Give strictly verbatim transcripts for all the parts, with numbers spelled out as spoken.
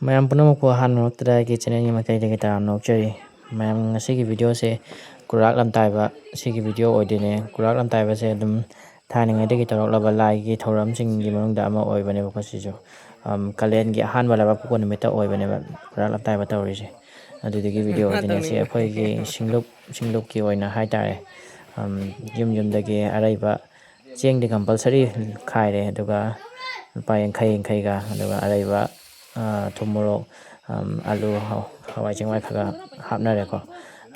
ꯃꯌꯥꯝ ꯄꯨꯝꯅꯃꯛꯄꯨ ꯑꯍꯥꯟꯕ ꯃꯛꯇꯗ ꯑꯩꯒꯤ ꯆꯦꯅꯦꯜꯒꯤ ꯃꯥꯏꯀꯩꯗꯒꯤ ꯇꯔꯥꯝꯅ ꯑꯣꯛꯆꯔꯤ꯫ ꯃꯌꯥꯝ, ꯉꯁꯤꯒꯤ ꯚꯤꯗꯤꯑꯣꯁꯦ ꯀꯨꯔꯥꯛ ꯂꯝꯇꯥꯏꯕ ꯁꯤꯒꯤ ꯚꯤꯗꯤꯑꯣ ꯑꯣꯏꯗꯣꯏꯅꯦ꯫ ꯀꯨꯔꯥꯛ ꯂꯝꯇꯥꯏꯕꯁꯦ ꯑꯗꯨꯝ ꯊꯥꯏꯅꯉꯩꯗꯒꯤ ꯇꯧꯔꯛꯂꯕ ꯂꯥꯏꯒꯤ ꯊꯧꯔꯝꯁꯤꯡꯒꯤ ꯃꯅꯨꯡꯗ ꯑꯃ ꯑꯣꯏꯕꯅꯦꯕꯀꯣ ꯁꯤꯁꯨ꯫ ꯑꯝ, ꯀꯥꯂꯦꯟꯒꯤ ꯑꯍꯥꯟꯕ ꯂꯩꯕꯥꯛꯄꯣꯛꯄ ꯅꯨꯃꯤꯠꯇ ꯑꯣꯏꯕꯅꯦꯕ ꯀꯨꯔꯥꯛ ꯂꯝꯇꯥꯏꯕ ꯇꯧꯔꯤꯁꯦ꯫ ꯑꯗꯨꯗꯨꯒꯤ ꯚꯤꯗꯤꯑꯣ ꯑꯣꯏꯗꯣꯏꯅꯦ꯫ ꯁꯤ ꯑꯩꯈꯣꯏꯒꯤ ꯁꯤꯡꯂꯨꯞ, ꯁꯤꯡꯂꯨꯞꯀꯤ ꯑꯣꯏꯅ ꯍꯥꯏꯇꯥꯔꯦ꯫ ꯑꯝ, ꯌꯨꯝ ꯌꯨꯝꯗꯒꯤ ꯑꯔꯩꯕ ꯆꯦꯡꯗꯤ ꯀꯝꯄꯜꯁꯔꯤ ꯈꯥꯏꯔꯦ, ꯑꯗꯨꯒ ꯂꯨꯄꯥ ꯌꯥꯡꯈꯩ ꯌꯥꯡꯈꯩꯒ, ꯑꯗꯨꯒ ꯑꯔꯩꯕ, ꯑ, ꯊꯨꯝ, ꯃꯣꯔꯣꯛ, ꯑꯝ, ꯑꯂꯨ, ꯍ-, ꯍꯋꯥꯏ ꯆꯦꯡꯋꯥꯏ ꯈꯔ ꯈꯔ ꯍꯥꯞꯅꯔꯦꯀꯣ꯫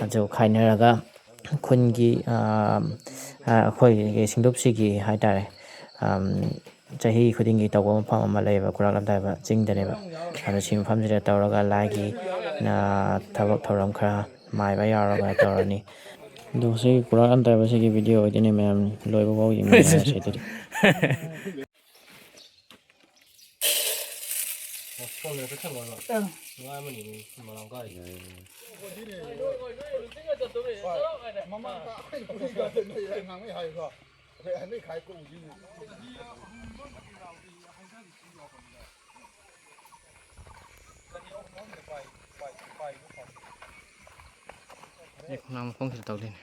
ꯑꯗꯨ ꯈꯥꯏꯅꯔꯒ ꯈꯨꯟꯒꯤ, ꯑ, ꯑ, ꯑꯩꯈꯣꯏꯒꯤ ꯁꯤꯡꯂꯨꯞꯁꯤꯒꯤ ꯍꯥꯏꯇꯥꯔꯦ, ꯑꯝ, ꯆꯍꯤ ꯈꯨꯗꯤꯡꯒꯤ ꯇꯧꯕ ꯃꯐꯝ ꯑꯃ ꯂꯩꯌꯦꯕ, ꯀꯨꯔꯥꯛ ꯂꯝꯇꯥꯏꯕ ꯆꯤꯡꯗꯅꯦꯕ꯫ ꯑꯗꯣ ꯁꯤ ꯃꯐꯝꯁꯤꯗ ꯇꯧꯔꯒ ꯂꯥꯏꯒꯤ, ꯑ, ꯊꯕꯛ ꯊꯧꯔꯝ ꯈꯔ ꯃꯥꯏꯕ ꯌꯥꯎꯔꯒ ꯇꯧꯔꯅꯤ꯫ ꯑꯗꯣ ꯁꯤ ꯀꯨꯔꯥꯛ ꯂꯝꯇꯥꯏꯕ ꯁꯤꯒꯤ ꯚꯤꯗꯤꯑꯣ ꯑꯣꯏꯗꯣꯏꯅꯦ ꯃꯌꯥꯝ, ꯂꯣꯏꯕ ꯐꯥꯎ ꯌꯦꯡꯃꯤꯟꯅꯔꯁꯦ ꯑꯗꯨꯗꯤ꯫ ꯑꯦ, ꯈꯣꯡꯅꯥꯡ ꯃꯈꯣꯡꯁꯤꯗ ꯇꯧꯗꯣꯏꯅꯦ꯫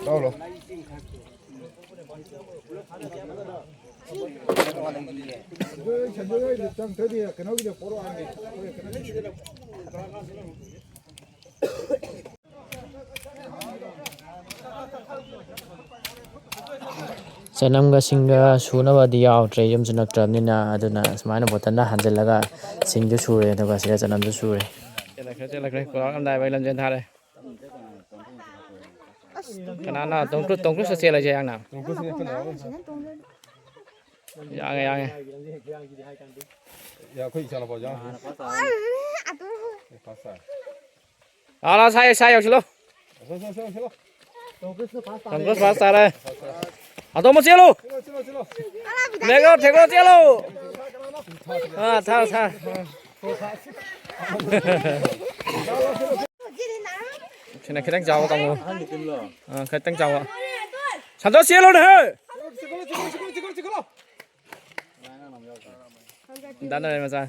ꯂꯧꯔꯣ꯫ ꯆꯅꯝꯒ ꯁꯤꯡꯒ ꯁꯨꯅꯕꯗꯤ ꯌꯥꯎꯗ꯭ꯔꯦ, ꯌꯨꯝꯁꯨ ꯅꯛꯇ꯭ꯔꯕꯅꯤꯅ꯫ ꯑꯗꯨꯅ ꯁꯨꯃꯥꯏꯅ ꯕꯣꯇꯜꯗ ꯍꯥꯟꯖꯤꯜꯂꯒ ꯁꯤꯡꯗꯨ ꯁꯨꯔꯦ, ꯑꯗꯨꯒ ꯁꯤꯗ ꯆꯅꯝꯁꯨ ꯁꯨꯔꯦ꯫ ꯆꯦꯜꯂꯛꯈ꯭ꯔꯦ, ꯆꯦꯜꯂꯛꯈ꯭ꯔꯦ꯫ ꯀꯨꯔꯥꯛ ꯂꯝꯗꯥꯏꯕ ꯑꯩ ꯂꯝꯖꯦꯜ ꯊꯥꯔꯦ꯫ ꯀꯅꯥꯅ ꯇꯣꯝ ꯀ꯭ꯔꯨ-, ꯇꯣꯝ ꯀ꯭ꯔꯨꯁꯇ ꯆꯦꯜꯂꯁꯦ ꯌꯥꯡꯅ? ꯌꯥꯡꯉꯦ, ꯌꯥꯡꯉꯦ꯫ ꯑꯦ, ꯑꯩꯈꯣꯏ ꯏꯆꯥꯅꯨꯄꯥ ꯌꯥꯎꯔꯤ꯫ ꯑꯦ, ꯐꯥꯁ ꯇꯥꯔꯦ꯫ ꯑꯥ, ꯂꯥꯎ, ꯁꯥꯏ, ꯁꯥꯏ ꯌꯧꯁꯤꯜꯂꯣ꯫ ꯌꯧꯁꯤꯜꯂꯣ, ꯌꯧꯁꯤꯜꯂꯣ, ꯌꯧꯁꯤꯜꯂꯣ꯫ ꯇꯣꯝ ꯀ꯭ꯔꯨꯁ ꯐꯥꯁ ꯇꯥꯔꯦ꯫ ꯑꯇꯣꯝꯕ ꯆꯦꯜꯂꯨ꯫ ꯊꯦꯛꯂꯣ, ꯊꯦꯛꯂꯣ, ꯆꯦꯜꯂꯨ꯫ ꯑꯥ, ꯊꯥ, ꯊꯥ꯫ ꯁꯤꯅ ꯈꯤꯇꯪ ꯆꯥꯎꯕ ꯀꯥꯡꯕꯨ꯫ ꯑꯥ, ꯈꯤꯇꯪ ꯆꯥꯎꯕ꯫ ꯁꯟꯇꯣꯁ, ꯆꯦꯜꯂꯨꯅꯦꯍꯦ꯫ ꯗꯥ ꯅꯔꯦꯟ ꯃꯆꯥ꯫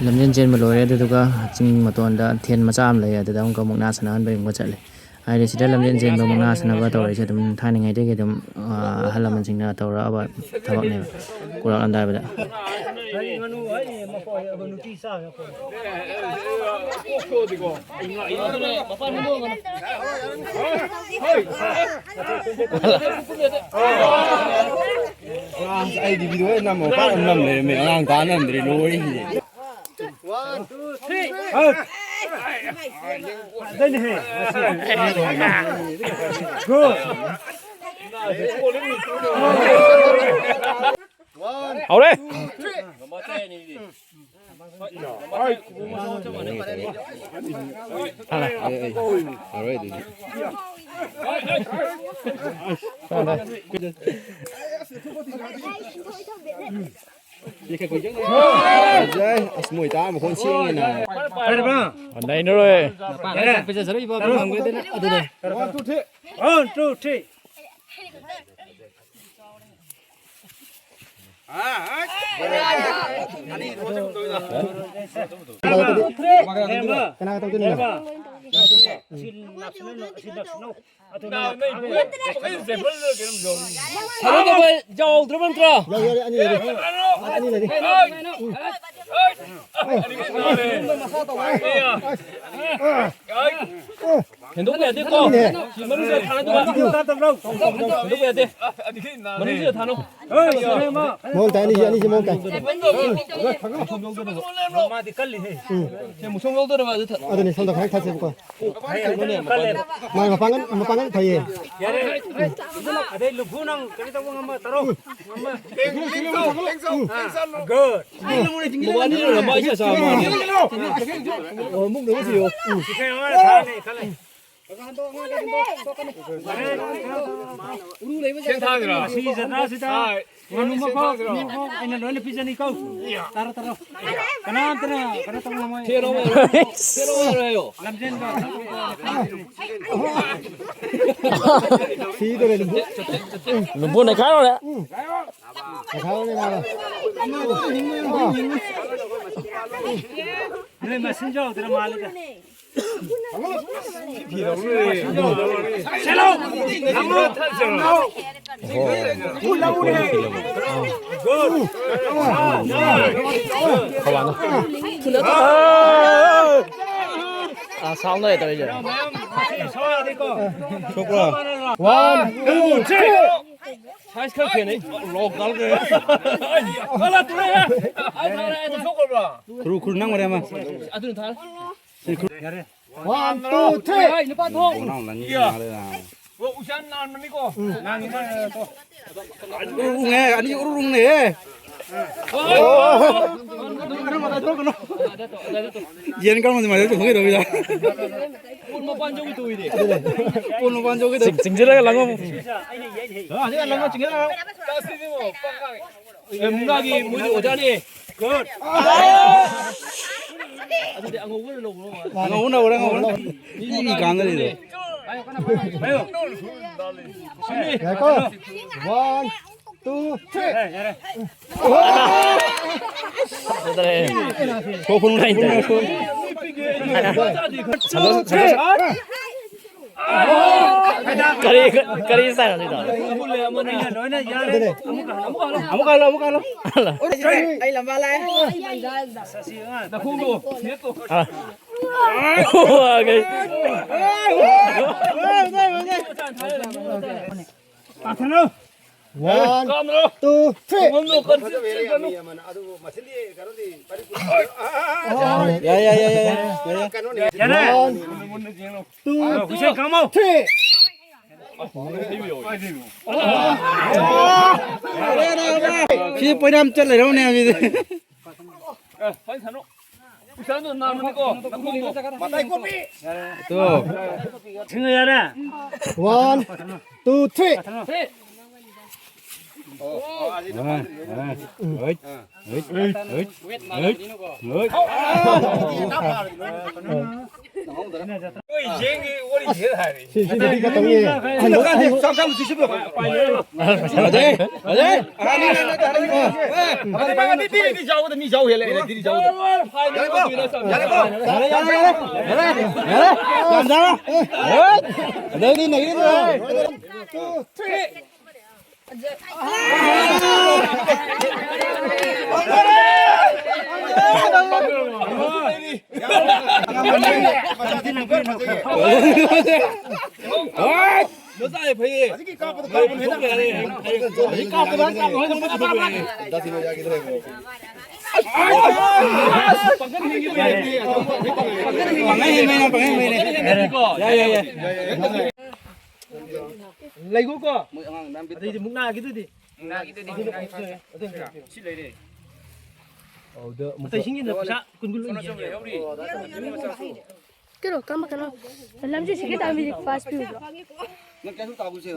ꯂꯝꯖꯦꯟ ꯆꯦꯟꯕ ꯂꯣꯏꯔꯦ, ꯑꯗꯨꯗꯨꯒ ꯆꯤꯡ ꯃꯇꯣꯟꯗ ꯊꯦꯟ ꯃꯆꯥ ꯑꯃ ꯂꯩ, ꯑꯗꯨꯗ ꯑꯃꯨꯛꯀ ꯃꯨꯛꯅꯥ ꯁꯥꯟꯅꯍꯟꯕꯒꯤ ꯑꯃꯨꯛꯀ ꯆꯠꯂꯦ꯫ ꯍꯥꯏꯗꯤ ꯁꯤꯗ ꯂꯝꯖꯦꯟ ꯆꯦꯟꯕ, ꯃꯨꯛꯅꯥ ꯁꯥꯟꯅꯕ ꯇꯧꯔꯛꯏꯁꯦ ꯑꯗꯨꯝ ꯊꯥꯏꯅꯉꯩꯗꯒꯤ ꯑꯗꯨꯝ, ꯑ, ꯑꯍꯜ ꯂꯃꯟꯁꯤꯡꯅ ꯇꯧꯔꯛꯑꯕ ꯊꯕꯛꯅꯦꯕ꯫ ꯀꯨꯏꯔꯛꯑꯝꯗꯥꯏꯕꯗ꯫ ꯑꯁ, ꯑꯩꯗꯤ ꯚꯤꯗꯤꯑꯣ ꯅꯝꯃ ꯄꯥꯛ ꯅꯝ ꯂꯩꯔꯝꯃꯦ꯫ ꯑꯉꯥꯡ ꯀꯥꯟꯅꯔꯝꯗ꯭ꯔꯦ, ꯂꯣꯏꯔꯦ꯫ ꯐꯖꯩꯅꯦꯍꯦ꯫ ꯒꯨꯗ꯫ ꯍꯧꯔꯦ꯫ ꯐꯖꯩ꯫ ꯑꯁ, ꯃꯣꯏ ꯇꯥ ꯃꯈꯣꯟ ꯁꯦꯡꯉꯦꯅ꯫ ꯅꯩꯅꯔꯣꯏ꯫ ꯄꯩꯁꯥ ꯆꯠꯂꯨꯏꯕ ꯐꯪꯈ꯭ꯔꯦꯗꯅ ꯑꯗꯨꯗ꯫ One, two, three. One, two, three. ꯀꯅꯥꯒ ꯇꯧꯗꯣꯏꯅꯣ? ꯌꯥꯎꯗ꯭ꯔꯕ ꯅꯠꯇ꯭ꯔꯣ? ꯌꯥꯎ, ꯌꯥꯎ, ꯑꯅꯤ ꯂꯩꯔꯤ꯫ ꯑꯅꯤ ꯂꯩꯔꯤ꯫ ꯎꯝ꯫ ꯍꯦꯟꯗꯣꯛꯄ ꯌꯥꯗꯦꯀꯣ꯫ ꯁꯤ ꯃꯅꯨꯡꯗ ꯊꯥꯅꯗꯕ꯫ ꯍꯦꯟꯗꯣꯛꯄ ꯌꯥꯗꯦ꯫ ꯃꯅꯨꯡꯁꯤꯗ ꯊꯥꯅꯧ꯫ ꯃꯑꯣꯡ ꯇꯥꯏ, ꯑꯅꯤꯁꯤ, ꯑꯅꯤꯁꯤ ꯃꯑꯣꯡ ꯇꯥꯏ꯫ ꯃꯥꯗꯤ ꯀꯜꯂꯤꯍꯦ꯫ ꯎꯝ꯫ ꯁꯦ, ꯃꯨꯁꯨꯝ ꯂꯧꯗꯣꯔꯕ ꯑꯗꯨ ꯊ- ꯑꯗꯨꯅꯤ, ꯁꯣꯝꯗ ꯈꯔ ꯊꯥꯁꯦꯕꯀꯣ꯫ ꯃꯥ ꯃꯄꯥꯡꯒꯜ, ꯃꯄꯥꯡꯒꯜ ꯐꯩꯌꯦ꯫ ꯌꯥꯔꯦ꯫ ꯑꯗꯩ ꯂꯨꯐꯨ ꯅꯪ ꯀꯩꯅꯣ ꯇꯧꯕ ꯉꯝꯕ ꯇꯧꯔꯣ꯫ ꯉꯝꯕ꯫ ꯂꯦꯡꯁꯧ, ꯂꯦꯡꯁꯧ, ꯂꯦꯡꯁꯧ꯫ ꯒꯨꯗ꯫ ꯃꯕꯥꯅꯤ ꯂꯣꯏꯔꯝꯕ ꯑꯩꯁꯦ ꯑꯆꯥ ꯃꯥꯜꯂꯦ꯫ ꯑꯣ, ꯑꯃꯨꯛ ꯂꯣꯏꯁꯤꯜꯂꯣ꯫ ꯁꯤ ꯀꯩꯅꯣ ꯊꯥꯔꯅꯤ ꯈꯜꯂꯦ꯫ ꯁꯦꯟ ꯊꯥꯗ꯭ꯔꯣ? ꯉꯁꯤꯒꯤ ꯖꯇ꯭ꯔꯥꯁꯤꯗ ꯉꯥꯅꯨ ꯃꯀꯣꯛ, ꯃꯤ ꯃꯀꯣꯛ ꯑꯩꯅ ꯂꯣꯏꯅ ꯄꯤꯖꯅꯤꯀꯣ꯫ ꯇꯥꯔꯣ, ꯇꯥꯔꯣ꯫ ꯀꯅꯥꯝꯇꯅ ꯀꯩꯅꯣ ꯇꯧꯕ ꯉꯝꯃꯣꯏ꯫ ꯊꯦꯔꯣ, ꯊꯦꯔꯣ ꯍꯥꯏꯌꯣ꯫ ꯂꯝꯖꯦꯟꯗꯣ꯫ ꯁꯤꯗꯧꯔꯦ, ꯂꯨꯝꯕꯨ꯫ ꯂꯨꯝꯕꯨ ꯅꯩꯈꯥꯏꯔꯣꯅꯦ꯫ ꯅꯩꯈꯥꯏꯔꯣꯅꯦ, ꯃꯥꯅ꯫ ꯅꯣꯏ ꯃꯁꯤꯡ ꯌꯧꯗ꯭ꯔ ꯃꯥꯜꯂꯦꯗ꯫ ꯑꯥ, ꯁꯥꯎꯟ ꯂꯩ ꯇꯧꯔꯤꯁꯦ꯫ ꯊꯣꯛꯄ꯭ꯔꯣ? One, two, three. ꯁꯥꯏꯖ ꯈꯔ ꯈꯦꯠꯅꯩ꯫ ꯂꯣꯀꯦꯜꯒ꯫ ꯀꯂꯥ ꯇꯨꯔꯦ꯫ ꯈꯨꯔꯨ, ꯈꯨꯔꯨ ꯅꯪ ꯃꯔꯦ ꯑꯃ꯫ ꯑꯗꯨꯅ ꯊꯥꯔꯦ꯫ One, two, three. ꯍꯣꯏ, ꯅꯨꯄꯥ ꯊꯣꯛ꯫ ꯕꯣꯅꯥꯎ ꯂꯪꯉꯤ ꯃꯥꯜꯂꯦ ꯅꯥ꯫ ꯑꯣ, ꯎꯆꯥꯟ ꯅꯥꯟꯕꯅꯤꯀꯣ꯫ ꯅꯥꯟꯒꯤ ꯃꯥꯜꯂꯦ ꯇꯣ꯫ ꯎꯔꯨꯡꯉꯦ, ꯑꯅꯤ ꯎꯔꯨꯡꯅꯦ꯫ ꯌꯦꯟ ꯀꯔꯝꯕ ꯑꯗꯨꯃꯥꯏꯅ ꯇꯧꯒꯦ ꯇꯧꯕꯤꯗ꯫ ꯄꯣꯟ ꯃꯄꯥꯟ ꯆꯧꯒꯤ ꯇꯧꯏꯗꯤ꯫ ꯄꯣꯟ ꯃꯄꯥꯟ ꯆꯧꯒꯤ ꯇꯧꯏ꯫ ꯆꯤꯡ-, ꯆꯤꯡꯁꯤꯜꯂꯒ ꯂꯪꯉꯣ꯫ ꯑ, ꯁꯤ ꯂꯪꯉꯣ, ꯆꯤꯡꯁꯤꯜꯂꯒ꯫ ꯑꯦ, ꯃꯨꯛꯅꯥꯒꯤ ꯃꯣꯏꯗꯤ ꯑꯣꯖꯥꯅꯤ꯫ Good. ꯑꯗꯨꯗꯤ ꯑꯉꯧꯕꯅ ꯂꯧꯕ꯭ꯔꯣ? ꯑꯉꯧꯕꯅ ꯂꯧꯔꯦ, ꯑꯉꯧꯕꯅ꯫ ꯃꯤ ꯀꯥꯟꯅꯔꯤꯗꯣ꯫ ꯄꯥꯏꯌꯣ, ꯀꯟꯅ ꯄꯥꯏꯌꯣ꯫ ꯄꯥꯏꯌꯣ꯫ ꯉꯥꯏꯈꯣ꯫ One, two, three. ꯌꯥꯔꯦ, ꯌꯥꯔꯦ꯫ ꯐꯖꯗ꯭ꯔꯦ꯫ ꯁꯣ ꯐꯨꯟ, ꯐꯨꯟ, ꯐꯨꯟ꯫ ꯁꯟꯗꯣꯛ, ꯁꯟꯗꯣꯛ꯫ ꯀꯔꯤ, ꯀꯔꯤ ꯆꯥꯏ ꯍꯧꯖꯤꯛꯇꯣ? ꯑꯃꯨꯛ ꯍꯜꯂꯣ, ꯑꯃꯨꯛ ꯍꯜꯂꯣ꯫ ꯑꯃꯨꯛ ꯍꯜꯂꯣ, ꯑꯃꯨꯛ ꯍꯜꯂꯣ꯫ ꯑꯩ ꯂꯝꯕꯥ ꯂꯥꯛꯑꯦ꯫ ꯅꯈꯣꯡꯗꯣ, ꯅꯦꯠꯇꯣ꯫ ꯑꯥ꯫ ꯋꯥꯈꯩ꯫ ꯄꯥꯊꯅꯧ꯫ One, two, three. ꯌꯥꯏ, ꯌꯥꯏ, ꯌꯥꯏ, ꯌꯥꯏ, ꯌꯥꯏ, ꯌꯥꯏ꯫ One, two, three. ꯁꯤ ꯄꯣꯏꯔꯥꯝ ꯆꯠ ꯂꯩꯔꯝꯅꯦ ꯍꯧꯖꯤꯛ꯫ ꯇꯣ꯫ ꯊꯤꯡꯉꯣ ꯌꯥꯔꯦ꯫ One, two, three. ꯁꯤ, ꯁꯤꯗꯤ ꯈꯛꯇꯪꯅꯦ꯫ ꯑꯗꯩ, ꯑꯗꯩ꯫ ꯃꯤ ꯌꯥꯎꯕꯗ ꯃꯤ ꯌꯥꯎ ꯍꯦꯜꯂꯦ, ꯑꯩꯅ ꯗꯤꯗꯤ ꯌꯥꯎꯕꯗ꯫ ꯌꯥꯔꯦꯀꯣ? ꯌꯥꯔꯦꯀꯣ? ꯌꯥꯔꯦ, ꯌꯥꯔꯦ, ꯌꯥꯔꯦ, ꯌꯥꯔꯦ, ꯌꯥꯔꯦ꯫ ꯌꯥꯝ ꯆꯥꯔꯣ꯫ ꯑꯗꯩꯗꯤ ꯅꯩꯒꯅꯤ꯫ ꯂꯩꯒꯣꯀꯣ꯫ ꯑꯗꯩꯗꯤ ꯃꯨꯛꯅꯥꯒꯤꯗꯨꯗꯤ꯫ ꯁꯤ ꯂꯩꯔꯦ꯫ ꯑꯗꯨꯗ ꯑꯃꯨꯛꯀ ꯑꯇꯩꯁꯤꯡꯒꯤꯅ ꯄꯩꯁꯥ ꯀꯨꯟ ꯀꯨꯟ ꯂꯣꯏ ꯌꯦꯟꯒꯦ꯫ ꯀꯩꯅꯣ, ꯀꯔꯝꯕ ꯀꯩꯅꯣ? ꯂꯝꯖꯦ ꯁꯤꯒꯦ ꯇꯥꯕ ꯃꯤꯗꯤ ꯐꯥꯁ ꯄꯤꯌꯨꯗ꯭ꯔꯣ? ꯅꯪ ꯀꯌꯥꯁꯨ ꯇꯥꯒꯨꯁꯦ?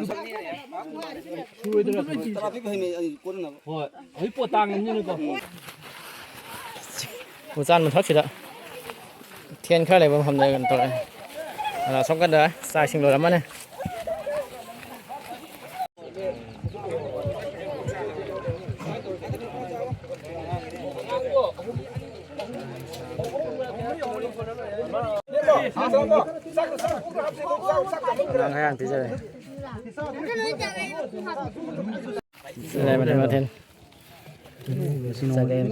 ꯁꯨꯔꯣꯏꯗ꯭ꯔꯥ? ꯇꯔꯥ ꯄꯤꯕ ꯍꯩꯅꯩ ꯑꯩ ꯀꯣꯟꯅꯅꯕ꯫ ꯍꯣꯏ꯫ ꯍꯧꯖꯤꯛ ꯄꯣꯠ ꯇꯥꯡꯉꯕꯅꯤꯅꯀꯣ꯫ ꯎꯆꯥꯟ ꯃꯊꯛꯁꯤꯗ ꯊꯦꯟ ꯈꯔ ꯂꯩꯕ ꯃꯐꯝꯗ ꯀꯩꯅꯣ ꯇꯧꯔꯦ꯫ ꯑꯗ ꯑꯁꯣꯝ ꯀꯥꯟꯗ ꯆꯥꯛ ꯏꯁꯤꯡ ꯂꯣꯏꯔꯝꯃꯅꯤ꯫ ꯑꯉꯥꯡ ꯈꯔ ꯌꯥꯝ ꯄꯤꯖꯔꯦ꯫ ꯁꯤꯗ ꯂꯩ ꯃꯊꯦꯜ ꯃꯊꯦꯜ꯫ ꯆꯒꯦꯝ꯫